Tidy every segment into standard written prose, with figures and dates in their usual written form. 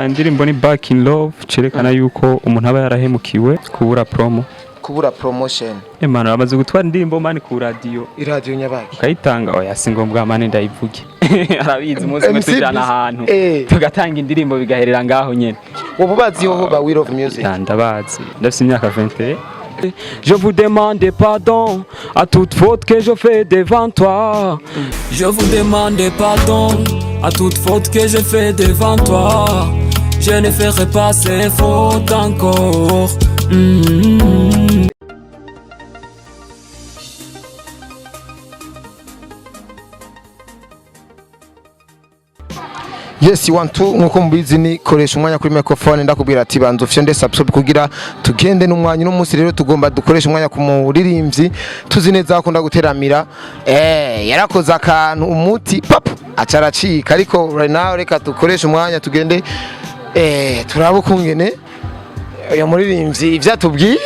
Indirimbo ni Back in Love, cerekana yuko umuntu aba yarahemukiwe, kubura promo. Kubura promotion. Emana bamaze gutwara indirimbo man ku radio. Iradiyo nyabaki? Ukayitanga, oya, si ngombwa man, ndayivuge, arabizi. Umunsi umwe MC tujana Bliss- ahantu tugatanga indirimbo, bigaherera ngaho nyene. Ubu bazi hoho ba We Love Music? Ya, ndabazi, ndafise imyaka 21. Je vous demande pardon à toute faute que je fais devant toi. Je vous demande pardon à toute faute que je fais devant toi. Je ne ferai pas ces fautes encore. Yes, one two, nkuko mubizi ni koresha umwanya kuri microphone, ndakubwira ati banza ufyonde subscribe kugira tugende n'umwanya. Uno munsi rero tugomba dukoresha umwanya ku muririmbyi tuzi neza akunda guteramira, yarakoze akantu umuti pap acaracika, ariko right now reka dukoreshe umwanya tugende, turabe ukungene uyu muririmbyi ivyo atubwira.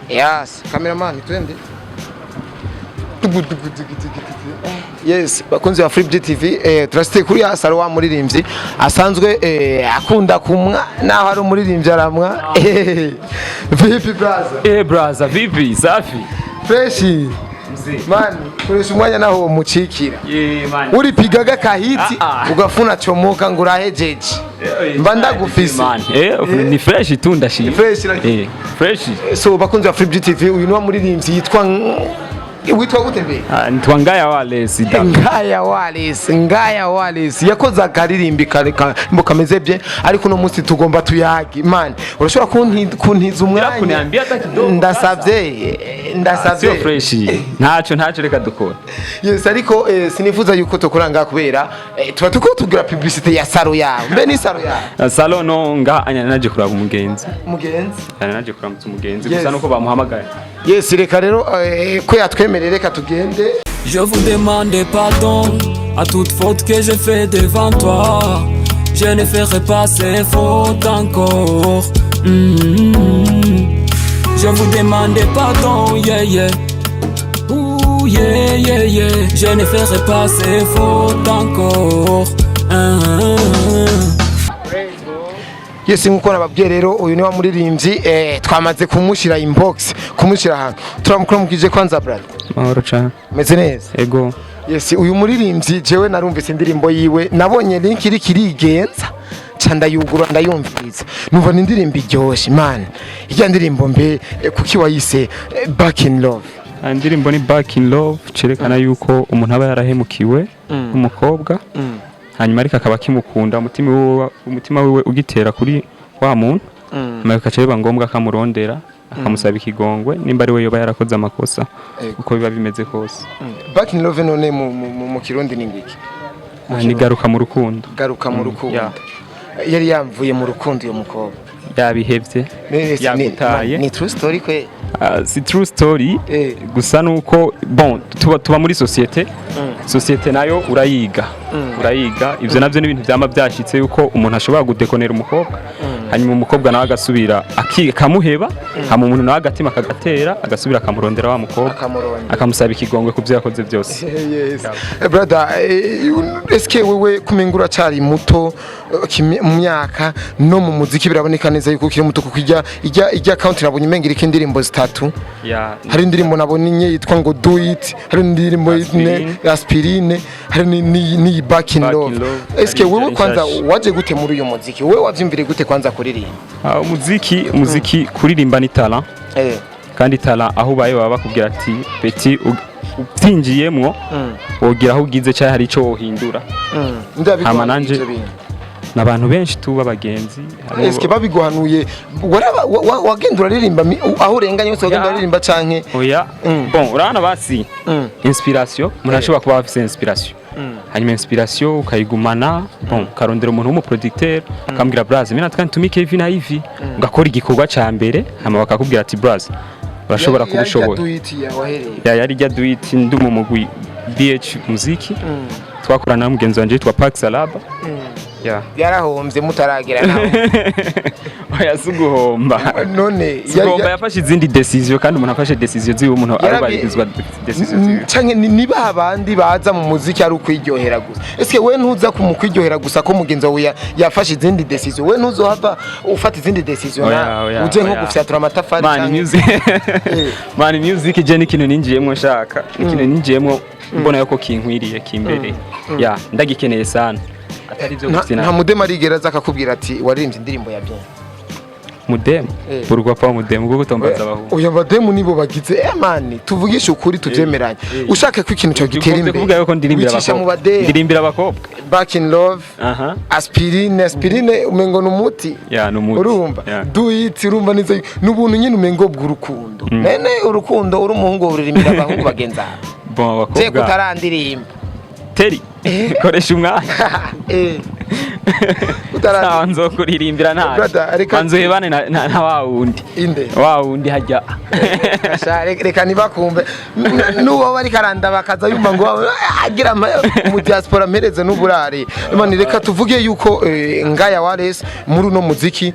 Yes, cameraman, twende. Tugu, tugu, tugu, tugu, tugu. Yes, bakunzi ba Free TV, turasite kuri ya salon wa muririmbyi asanzwe akunda kumwa, naho ari umuririmbyi aramwa. Vipi brother? Braza, vipi? Safi. Fresh. Man, koresha umwanya naho mucikira. Yeah, man. Uripigaga kahiti Ah, ah. ugafuna comoka ngo urahejeje. Mba ndagufise. Man, ni fresh tu, ndashima. Fresh, like- Fresh. So bakunzi ba Free TV, uyu ni wa muririmbyi yitwa, witwa gute mbe? Ah, nitwa Ngaya Wales da. Ngaya Wallace, Ngaya Wallace yakoze akaririmbi kare mbo kameze bye, ariko uno munsi tugomba tuyage. Man, urashobora kuntiza umwanya? Kuniambia hata kidogo. Ndasavye, ndasavye. Sio fresh. Ntaco, ntaco, reka dukora. Yes, ariko sinifuza yuko tukora ngaha kubera tuba tuko tugira publicité ya salon yawe. Mbe ni salon yawe? Salon no, nga anya naje kuraba umugenzi. Mugenzi. Anya naje kuramutsa umugenzi Yes. gusa nuko bamuhamagaye. Yes, reka rero ko yatwemereye, reka tugende. Je vous demande pardon à toute faute que je fais devant toi. Je ne ferai pas ces fautes encore. Je vous demande pardon, yeah. Ouh, yeah. Je ne ferai pas ces fautes encore. Yes, nkuko nababwiye rero, uyu ni wa muririmbyi, twamaze kumushyira inbox, kumushyira ahantu. Turamukuramukije kwanza, brother. Mahoro cyane. Meze neza? Ego. Yes, uyu muririmbyi jewe narumvise indirimbo yiwe, nabonye link iriko irigenza ca ndayugura ndayumviriza, numva ni indirimbo iryoshe. Man, irya ndirimbo mbe kuki wayise Back in Love? Indirimbo ni Back in Love, cerekana yuko umuntu aba yarahemukiwe n'umukobwa, hanyuma ariko akaba akimukunda, umutima wiwe ugitera kuri wa muntu, hanyuma bikaca biba ngombwa akamurondera, akamusaba ikigongwe nimba ari we yoba yarakoze amakosa, uko biba bimeze kose. Back in Love none mu Kirundi ni ngiki? Ni garuka mu rukundo. Garuka mu rukundo. Yeah. Yari yamvuye mu rukundo uyo mukobwa? Yabihevye. Yagutaye. Ni true story kwe? Ah, si true story. Gusa nuko bon, tuba muri société, société nayo urayiga, urayiga. Ivyo navyo ni ibintu vyama byashitse yuko umuntu ashobora gudekonera umukobwa, hanyuma umukobwa nawe agasubira akamuheba, hama umuntu nawe agatima kagatera, agasubira akamurondera wa mukobwa. Akamurondera. Akamusaba ikigongwe ku byo yakoze byose. Yes. Brother, eske wewe kumenga uracari muto mu myaka no mu muziki, biraboneka neza yuko ukiri muto, kuko ijya account nabonye umenga iriko indirimbo zitatu. Hari indirimbo nabonye inye yitwa ngo Do It, hari indirimbo Aspirine. Aspirine, hari ni Back in Back in Love. Love. Eske Hari wewe Jerry kwanza Nshasha. waje gute muri uyu muziki? Wewe wavyumviriye gute kwanza kuririmba? Ah, umuziki kuririmba ni talent. Kandi talent aho ubaye baba bakubwira ati petit, ubyinjiyemwo wogira aho ugize cyangwa hari icyo wohindura. Ndabiguhanuye Hama nanje- ivyo bintu. N'abantu benshi tuba abagenzi Eske babiguhanuye wagenda uraririmba aho urenganye hose wagenda Ya. uraririmba canke? Oya. Bon, urabona basi inspiration, umuntu ashobora kuba afise inspiration, hanyuma inspiration ukayigumana. Bon, ukarondera umuntu w'umuproducteur, akambwira: "Braza, mimi nataka nitumike hivi na hivi." Ugakora igikorwa ca mbere, hama bakakubwira ati: "Braza, urashobora kuba ushoboye." Do It wahereye? Ya, yari rya Do It, ndi mu mugwi BH Muziki, twakorana na mugenzi wanje yitwa Pax Alaba. Yeah. Yarahombye mutaragera nawe. Oya, si uguhomba. None Si uguhomba, yafashe izindi décision, kandi umuntu afashe décision ziwe, umuntu arubahirizwa décision ziwe. Canke ni ba bandi baza mu muziki ari ukwiryohera gusa. Eske we ntuza mu kwiryohera gusa, ko mugenzi wawe yafashe izindi décision, we ntuzohava ufata izindi décision Oya, na oya, uje nko oya. gufyatura amatafari Man, music, man, music je ni ikintu ninjiyemwo nshaka, ni ikintu ninjiyemwo mbona yuko kinkwiriye, kimbereye, ya, ndagikeneye sana, atari ibyo gufina. Nta mudema arigera aza akakubwira ati waririmbye indirimbo ya bien? Mudemu? Eh. Pourquoi pas mudemu, kuko utombaza abahungu. Oya, abademu nibo bagize, man, tuvugishe ukuri, tuvyemeranye. Ushaka ko ikintu cyawe gitera Ugomba imbere, kuvuga yuko ndirimbira wicisha mu abakobwa. bademu. Ndirimbira abakobwa. Back in love. Aha. Aspirine, aspirine umengo ni umuti. Ya, ni umuti. Urumva? Ya. Do it, urumva neza n'ubuntu nyine umengo bw'urukundo. Nene urukundo, uri umuhungu, uririmbira abahungu bagenzi bawe? Bon, Je abakobwa kutarandirimba. Teri koresha umwanya. Utarandirimba. Sawa, nzokuririmbira. Brother, Ntacyo, banza uhebane na wa wundi. Inde? Wa wundi hajya. Sha, reka ntibakumve. N'uwo bari karanda bakaza yumva ngo agira mu diaspora mpereze n'uburare. Man, reka tuvuge yuko Ngaya Wallace muri uno muziki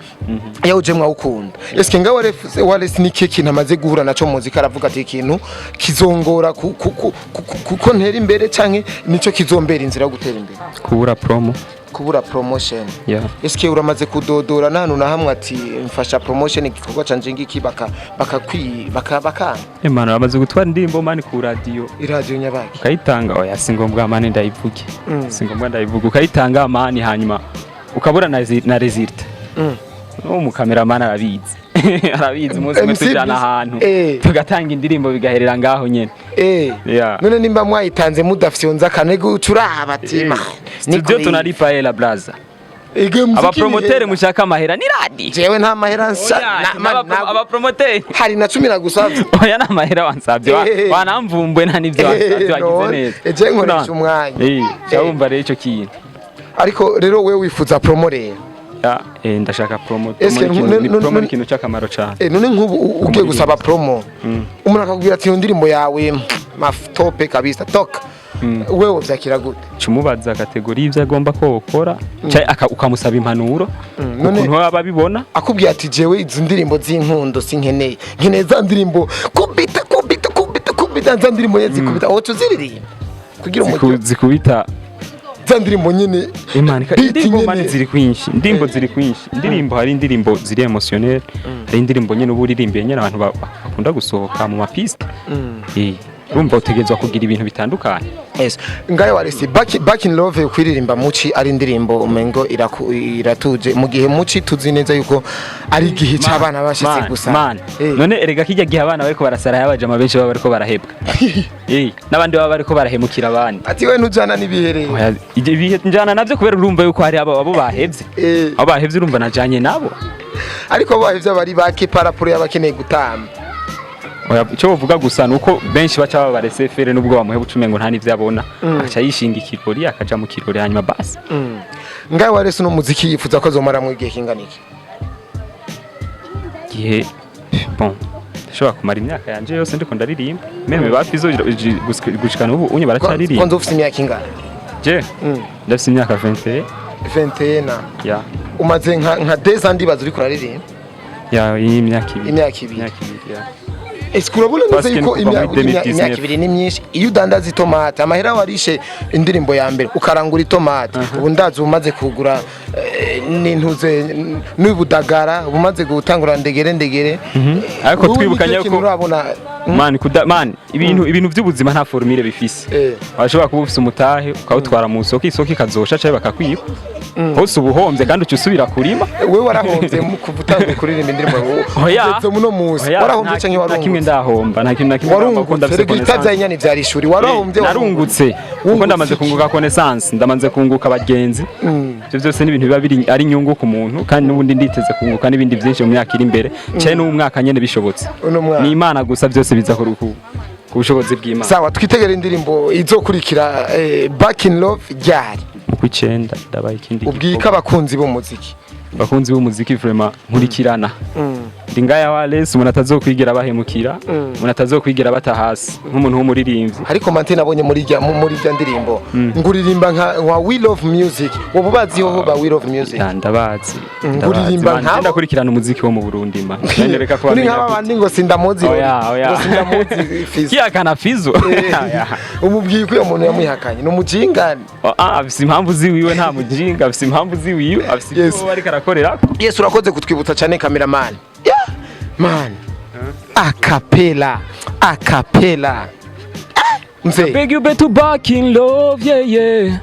yawuje mwawukunda. Eske Ngaya Wallace ni kihe kintu amaze guhura naco mu muziki aravuga ati ikintu kizongora kuko ntera imbere, canke nico kizombera inzira yo gutera imbere? Kubura promo. Kubura promotion? Yeah. Eske uramaze kudodora nta na hamwe ati mfasha promotion igikorwa canje ngiki, baka bakakwi baka baka Imana, bamaze gutwara indirimbo, man, ku radio? Iradiyo nyabaki? Ukayitanga, oya, si ngombwa, man, ndayivuge. Si ngombwa ndayivuge. Ukayitanga, man, hanyuma ukabura na résultat. No mu cameraman arabizi, arabizi. Umunsi umwe MC tujana Bliss, ahantu, tugatanga indirimbo, bigaherera ngaho nyene. Yeah. None nimba mwayitanze mudafyonza akanegu, ucuraba ati ma Studio tunalipa hela, blaza. Abapromotere mushaka amahera ni radi. Jewe nta mahera nsa Abapromotere. Hari na 10 nagusavye. Oya, nta mahera wansavye. Wanamvumbuye, nta n'ivyo wansavye, wagize None, neza. je nkoresha umwanya. Cyabumva rero ico kintu. Ariko rero we wifuza promo rero? Ya, ndashaka promo. Eske Promo ni ikintu, promo ni ikintu cy'akamaro cyane. None nk'ubu ugiye gusaba promo, umuntu akakubwira ati iyo ndirimbo yawe maftope kabisa toka, wewe vyakira gute? Cumubaza catégorie y'ivyo agomba ko wokora, canke ukamusaba impanuro ukuntu baba babibona. Akubwiye ati jewe izi ndirimbo z'inkundo sinkeneye, nkeneye za ndirimbo kubita kubita kubita kubita, za ndirimbo nyene zikubita, aho tuziririmba kugira umuryo. Zikubita? Za ndirimbo nyene. Imana, Beat indirimbo nyene. man, ziri kwinshi, indirimbo ziri kwinshi. Indirimbo, hari indirimbo ziri émotionnel, hari indirimbo nyene uba uririmbiye nyene abantu bakunda gusohoka mu mapiste. Urumva utegerezwa kugira ibintu bitandukanye. Yes. Ngayo warisi back in love kwiririmba muci ari indirimbo umengo iratuje, mu gihe muci tuzi neza yuko ari igihe c'abana bashitse Man, gusa. man. None erega kijya gihe abana bariko barasara, y'abajama benshi baba bariko barahebwa, n'abandi baba bariko barahemukira abandi. Ati we ntujana n'ibihereye? Oya, ibyo bihe njana navyo, kubera urumva yuko hari abo bahevye. Abo bahevye, urumva najanye nabo. Ariko bahevye bari bake par rapport y'abakeneye gutamba. Oya, icyo bavuga gusa ni uko benshi baca baba laissez-faire, nubwo bamuheba ucumengo ngo nta n'ivyo abona, akaca yishinga ikirori, akaja mu kirori, hanyuma basi. Ngayo warese uno muziki yifuza ko azomaramwo igihe kingana iki? Gihe, bon, ndashobora kumara imyaka yanje yose ndiko ndaririmba, même ba Fizo gushikana ubu unye baracyaririmba. Kwanza ufise imyaka ingana? Je ndafise imyaka 21. 21? Ya. Umaze nka 2 ans ndibaza uriko uraririmba. Ya, iyi imyaka 2. Imyaka 2. Imyaka 2, ya. Ese urabona neza Parce que yuko ni kuva muri 2019. imyaka 2 ni myinshi? Iyo udandaza itomate, amahera warishe indirimbo ya mbere ukarangura itomate, ubu ndazi umaze kugura n'intuze n'ubudagara, umaze gutangura ndegere ndegere. Ariko Wowe twibukanye nicyo kintu ko urabona? Man, kuda man, ibintu by'ubuzima nta formule bifise. Washobora kuba ufise umutahe ukawutwara mu isoko, isoko ikazosha canke bakakwiba hose, ubuhombye kandi uca usubira kurima. Wewe warahombye mu kuva utanguye kuririmba indirimbo Oya. ugeze muno munsi? Oya, Warahombye canke nta kimwe warungutse? ndahomba, nta kintu na kimwe ndahomba, kuko Warungutse? ndafise Rega connaissance. itabyaye inyana ivyara ishuri. Warahombye? Narungutse kuko Wungutse ndamaze iki? kunguka connaissance, ndamaze kunguka abagenzi. Ibyo byose ni ibintu biba biri ari inyungu ku muntu, kandi n'ubundi nditeze kunguka n'ibindi byinshi mu myaka iri imbere, cyane n'uwo mwaka nyene bishobotse. Uno mwaka. Ni Imana gusa, byose biza ku bushobozi bw'Imana. Sawa, twitegere indirimbo izokurikira, Back in Love, ryari? Mu kw'icenda ndabaye ikindi Ubwika gikorwa. abakunzi b'umuziki. Abakunzi b'umuziki, vraiment, nkurikirana. Ndi Ngaya Wales, umuntu atazokwigira bahemukira, umuntu atazokwigira bata hasi nk'umuntu w'umuririmbyi. Ariko mante nabonye muri rya ndirimbo nguririmba nka We Love Music, wowe ubazi hoho ba We Love Music? Ya, ndabazi. Nguririmba Ndabazi. nkabo? Ndakurikirana umuziki wo mu Burundi, man. Nereka ko Uri nk'aba bandi ngo sindamuzi. Oya, oya. Ngo sindamuzi Fizzo. Kiyakana Fizzo. Oya. Umubwiye ko uyo muntu yamwihakanye ni umujinga? Ah, afise impamvu ziwiwe, nta mujinga, afise impamvu ziwiwe, afise ibyo ariko arakorera. Yes, urakoze kutwibutsa cyane, cameraman. Yeah man, acapella, acapella. Ah, mzee. Beg you better back in love, yeah.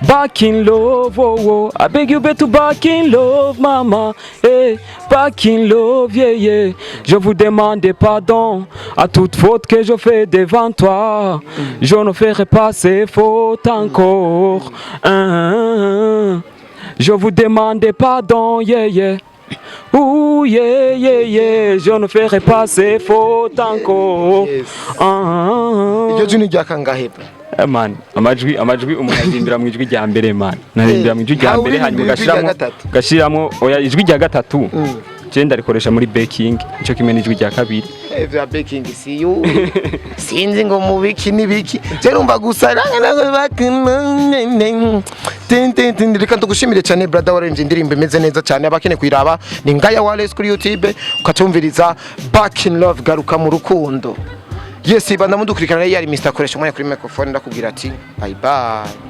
Back in love, oh. I beg you better back in love, mama. Hey, back in love, yeah. Je vous demande pardon à toute faute que je fais devant toi. Je ne ferai pas ces fautes encore. Hein. Je vous demande pardon, yeah. Ouh, yeah. Je ne ferai pas ces fautes encore. Hein. Iryo jwi ni rya kangahe, bro? Eh, man, amajwi umuntu arimbira mu ijwi rya mbere, man, naririmbira mu ijwi rya Ntawe mbere, hanyuma uririmbira ijwi rya ugashiramo gatatu? Ugashiramo, oya, ijwi rya gatatu je ndarikoresha muri backing, nico kimwe n'ijwi rya kabiri. Eh, vya backing si yu sinzi ngo mubiki nibiki, je numva gusa. Reka tugushimire cyane, brother, waririmbye indirimbo imeze neza cyane. Abakeneye kuyiraba ni Ngaya Wales kuri YouTube, ukatumviriza Back in Love, garuka mu rukundo. Yes, banda mudukurikirana, yari Mr. Koresha umwanya kuri microphone, ndakubwira ati bye bye.